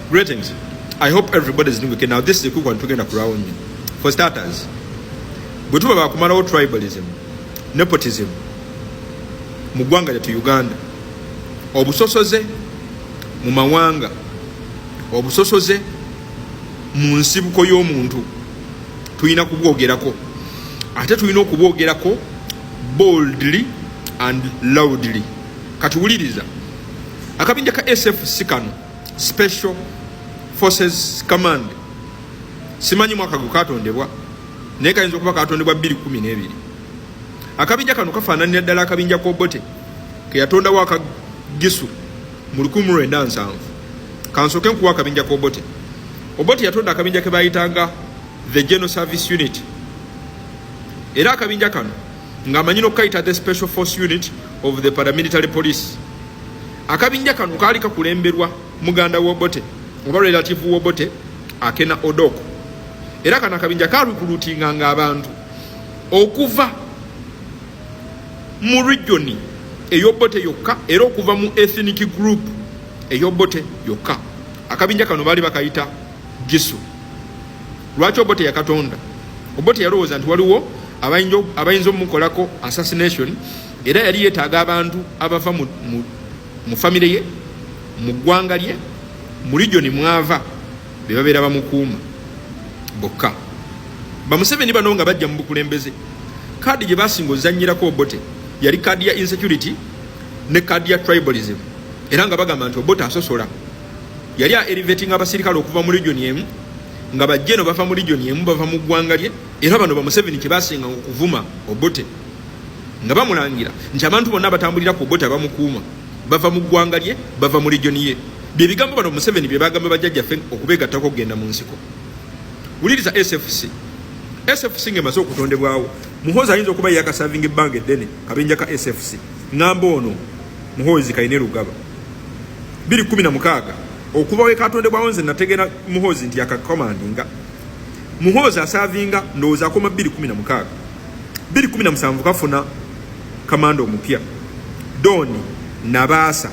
Greetings. I hope everybody is doing okay. Now this is a quick one tugenda kulwawo nnyo. For starters, bwe tuba bakumalawo tribalism, nepotism mu ggwanga lyattu Uganda, obusosoze mu mawanga, obusosoze mu nsibuko y'omuntu tulina kubwogerako, ate tulina okubwogerako boldly and loudly. Kati wuliriza akabinja ka SFC kano, Special Forces Command, simanyi mwaka gwe katondebwa, naye kayinza okuba katondebwa 2012. Akabinja kano kafaananira ddala akabinja k'Obote keyatondawo akagisu mu 1970. Kansooke nkuwa akabinja k'Obote. Obote yatonda akabinja ke bayitanga the General Service Unit, era akabinja kano ng'amanyi n'okukayita the Special Force Unit of the Paramilitary Police. Akabinja kano kaali kakulemberwa muganda w'Obote oba relative w'Obote, Akena Odok. Era kano akabinja karecruitinganga abantu okuva mu regioni ey'Obote yokka, era okuva mu ethnic group ey'Obote yokka. Akabinja kano baali bakayita Gisu. Lwaki Obote yakatonda? Obote yalowooza nti waliwo abayinza omukolako assassination, era yali yeetaaga abantu abava mu famire ye, mu ggwanga lye, mu regioni mwava, be babeera bamukuuma bokka. Bamuseveni bano nga bajja mu bukulembeze, kaadi gye basinga ozannyirako Obote yali kaadi ya insecurity ne kaadi ya tribalism, era nga bagamba nti Obote asosola. Yali a elevating abasirikale okuva mu regioni emu, nga bajjeno bava mu regioni emu, bava mu ggwanga lye. Era bano Bamuseveni kye basinga okuvuma Obote, nga bamulangira nti abantu bonna abatambulira ku Obote abamukuuma bava mu ggwanga lye, bava mu regioni ye. Bye bigambo bano Museveni bye bagamba bajjajjaffe okubeegattako okugenda mu nsiko. Wuliriza SFC. SFC ng'emaze okutondebwawo, Muhoozi ayinza okuba yakaservinga ebbanga eddene kabinja ka SFC. Ŋŋamba ono Muhoozi Kainerugaba 2016 okuva we katondebwawo, nze nategeera Muhoozi nti yakacommandinga. Muhoozi aservinga, ndowooza akoma 2016. 2017 kafuna kamanda omupya, Don Nabaasa,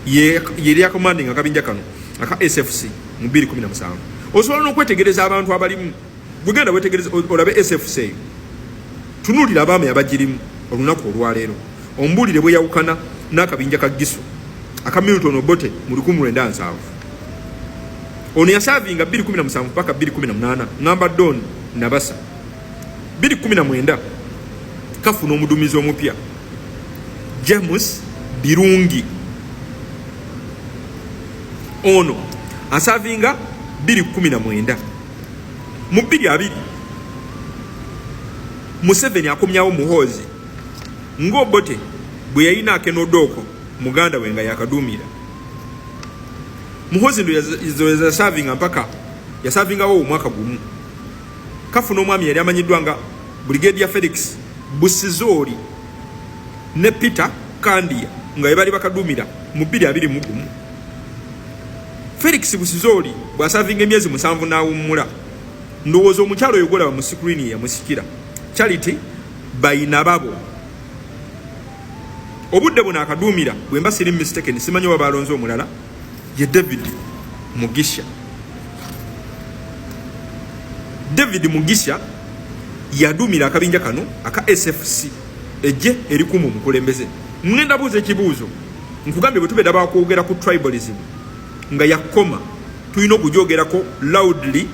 yeri acommandinga akabinja kano aka SFC mu 2017. Osobola n'okwetegereza abantu abalimu. Gwegenda wetegereza olabe SFC eyo, tunuulira abaami abagirimu olunaku olwaleero, ombuulire bweyawukana n'akabinja ka Gisu aka Milton Obote mu 1970. Ono yaservinga 2017 paka 2018, ngamba Don Nabasa. 2019 kafuna omudumizi omupya, James Birungi. Ono aservinga 2019. Mu 2020 Museveni akomyawo Muhoozi, ng'Obote bwe yalina Akenodooko muganda we nga yakaduumira. Muhoozi ndo yaservinga mpaka yaservingawo omwaka gumu. Kafuna omwami yali amanyiddwa nga Brigadier Felix Busizoori ne Peter Kandia nga bali bakaduumira mu 2021. Felix Busizoori bw'aservinga emyezi 7 n'awummula. Ndowooza omukyalo oyo gwolaba mu screen yamusikira, Charity Bainababo. Obudde buno akaduumira, bwe mba siri mistaken, simanyi oba balonze omulala, ye David Mugisha. David Mugisha yaduumira akabinja kano aka SFC, ejje erikuuma omukulembeze. Ngenda buuza ekibuuzo. Nkugambye, bwe tubeera bakwogera ku tribalism nga yakoma, tulina okugyogerako loudly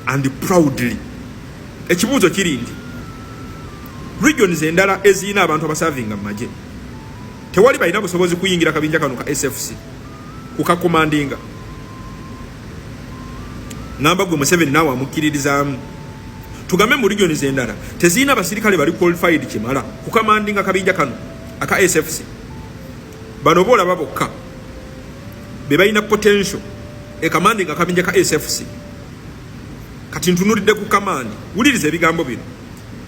and proudly. Ekibuuzo kiri nti regions endala ezirina abantu abaservinga mu magye, tewali balina busobozi kuyingira kabinja kano ka SFC kukacommandinga? Ngamba gwe Museveni naawe amukkiririzaamu, tugambe mu regions endala tezirina basirikale bali qualified kimala kucommandinga kabinja kano aka SFC? Bano oba olaba bokka be balina potential ecommandinga akabinja ka SFC. Kati ntunulidde ku command. Wuliriza ebigambo bino.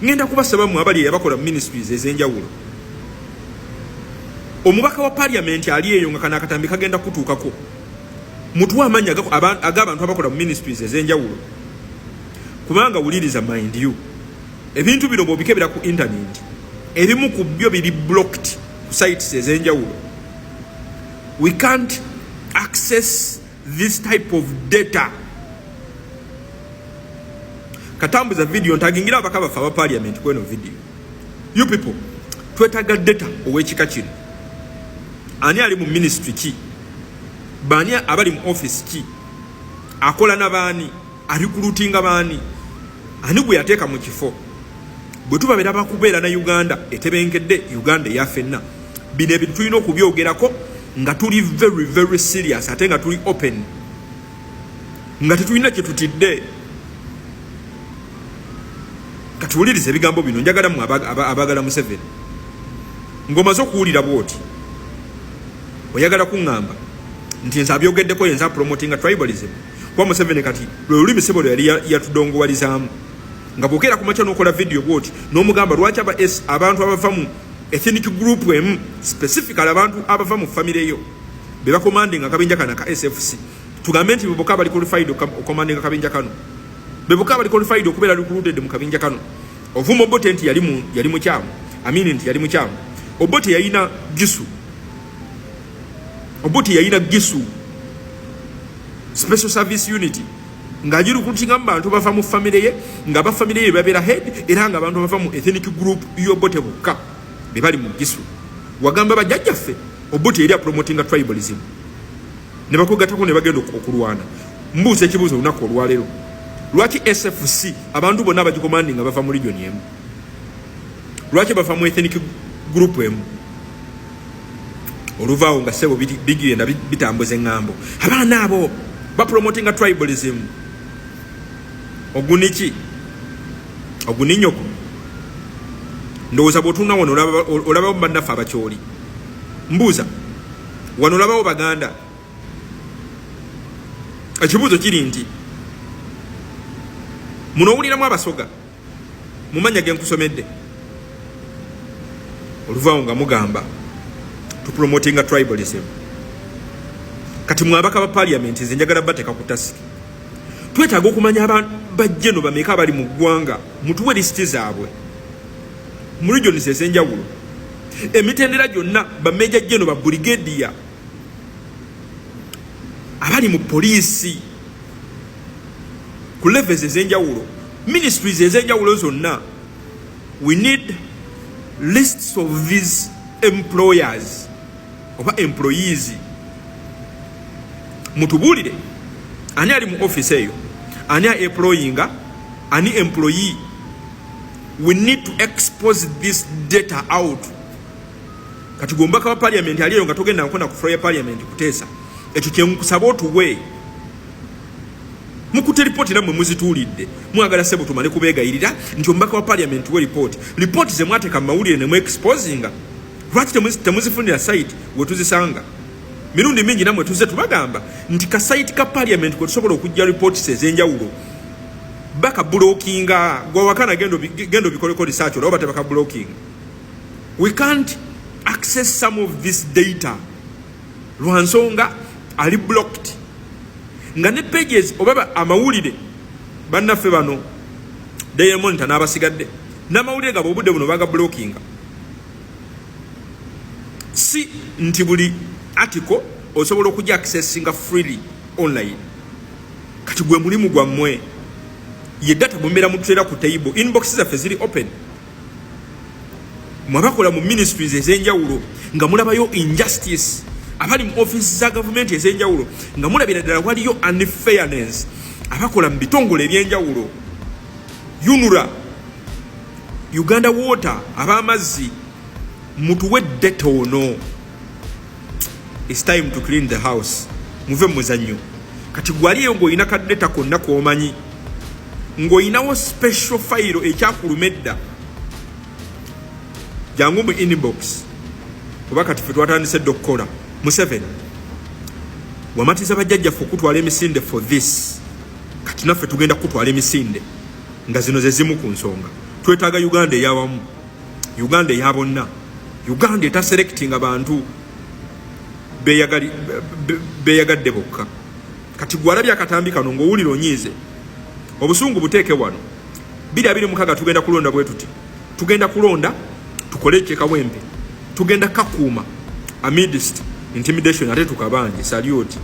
Ŋŋenda kubasaba mmwe abali eyabakola mu ministries ez'enjawulo, omubaka wa parliament ali eyo nga kano akatambi kagenda kutuukako, mutuwe amannya ag'abantu abakola mu ministries ez'enjawulo. Kubanga wuliriza, mind you, ebintu bino bw'obikebera ku internet, ebimu ku byo biri blocked ku sites ez'enjawulo. We can't access. this type of data. Katambuza video, ntagingira ababaka baffe aba parliament kweno video. You people, twetaaga data ow'ekika kino. Ani ali mu ministry ki? Baani abali mu office ki? Akola na baani? Arecruitinga baani? Ani gwe yateeka mu kifo? Bwe tubabeera bakubeera na Uganda etebenkedde, Uganda eyafenna, bino ebintu tulina okubyogerako nga tuli very very serious, ate nga tuli open, nga tetulina kyetutidde. Katuwulirize ebigambo bino. Njagala mu abaagala Museveni, ng'omaze okuwulira bwoti, oyagala kuŋŋamba nti nze abyogeddeko yenza promotinga tribalism? Kuba Museveni kati lwe lulimi sebo lwe yali yatudongowalizaamu, nga bwokeera ku makya n'okola vidiyo bwoti n'omugamba lwaki aba s abantu abava mu ethnic group emu, specifically abantu abava mu famire yo, be bacommandinga akabinja kano aka SFC. Tugambe nti beboka abali qualified okucommandinga akabinja kano, beboka abali qualified okubeera recruited mu kabinja kano. Ovuma Obote nti yali mukyamu, Amini nti yali mukyamu. Obote yalina gisu, Obote yalina gisu, special service unit, ng'agirecruitinga mu bantu bava mu famire ye, nga bafamire ye babeera head, era nga abantu bava mu ethnic group y'Obote bokka be bali mu gisu. Wagamba bajjajjaffe Obote yali apromotinga tribalism, ne bakugattako ne bagenda okulwana. Mbuuza ekibuuzo olunaku olwaleero: lwaki SFC abantu bonna abagicommandinga bava mu region emu? Lwaki bava mu ethnic group emu? Oluvaawo nga ssebo bigenda bitambuza eŋŋambo, abaana abo bapromotinga tribalism. Oguniki oguninyoko. Ndowooza bw'otunula wano olabawo bannaffe Abakyoli. Mbuuza, wano olabawo Baganda? Ekibuuzo kiri nti muno owuliramu Abasoga mu mannya ge nkusomedde? Oluvaawo nga mugamba tupromotinga tribalism. Kati mwabaka ba parliament, nze njagala bateeka ku task. Twetaaga okumanya bajjeno bameka abali mu ggwanga. Mutuwe lisiti zaabwe mu regions ez'enjawulo, emitendera gyonna, ba major general, ba brigadier abali mu poliisi ku levels ez'enjawulo, ministries ez'enjawulo zonna. We need lists of these employers oba employees. Mutubuulire ani ali mu office eyo, ani aemployinga, ani employee. We need to expose this data out. Kati gwe omubaka wa parliament ali eyo nga togenda nkona ku floor ya parliament kuteesa, ekyo kyenkusaba otuwe. Mukute ripooti nammwe muzituulidde. Mwagala sebo tumale kubeegayirira nti omubaka wa parliament we ripooti. Ripooti ze mwateeka mu mawulire ne muexposinga, lwaki temuzifunira site we tuzisanga? Mirundi mingi nammwe tuzze tubagamba nti ka site ka parliament kwe tusobola okujja ripooti ez'enjawulo bakablockinga. Gwawakana genda obikoleko research olaba tebakablockinga. We can't access some of this data lwa nsonga ali blocked, nga ne pages oba amawulire bannaffe bano Daily Monitor n'abasigadde n'amawulire gabwe obudde buno bagablockinga. Si nti buli article osobola okujja accessinga freely online. Kati gwe mulimu gwammwe ye data bwembeera mututeera ku table. Inbox zaffe ziri open. Mwabakola mu ministries ez'enjawulo nga mulabayo injustice, abali mu office za gavumenti ez'enjawulo nga mulabira ddala waliyo unfairness, abakola mu bitongole ebyenjawulo, UNRA, Uganda Water, ab'amazzi, mutuwe data ono. It's time to clean the house. Muve mu muzannyo. Kati gwaliyo ng'olina ka data konna k'omanyi, ng'olinawo special file ekyakuluma edda, jangu mu inbox, oba kati fe twatandise dda okukola. Museveni wamatiza bajjajjaffe okutwala emisinde for this. Kati naffe tugenda kutwala emisinde nga zino ze zimu ku nsonga. Twetaaga Uganda eyawamu, Uganda eya bonna, Uganda etaselectinga bantu beyagadde bokka. Kati gwalabye akatambi kano ng'owulira onyiize, obusungu buteeke wano. 2026 tugenda kulonda bwe tuti, tugenda kulonda tukole ekyekawempe, tugenda kakuuma amidst intimidation, ate tukabanje. Salute.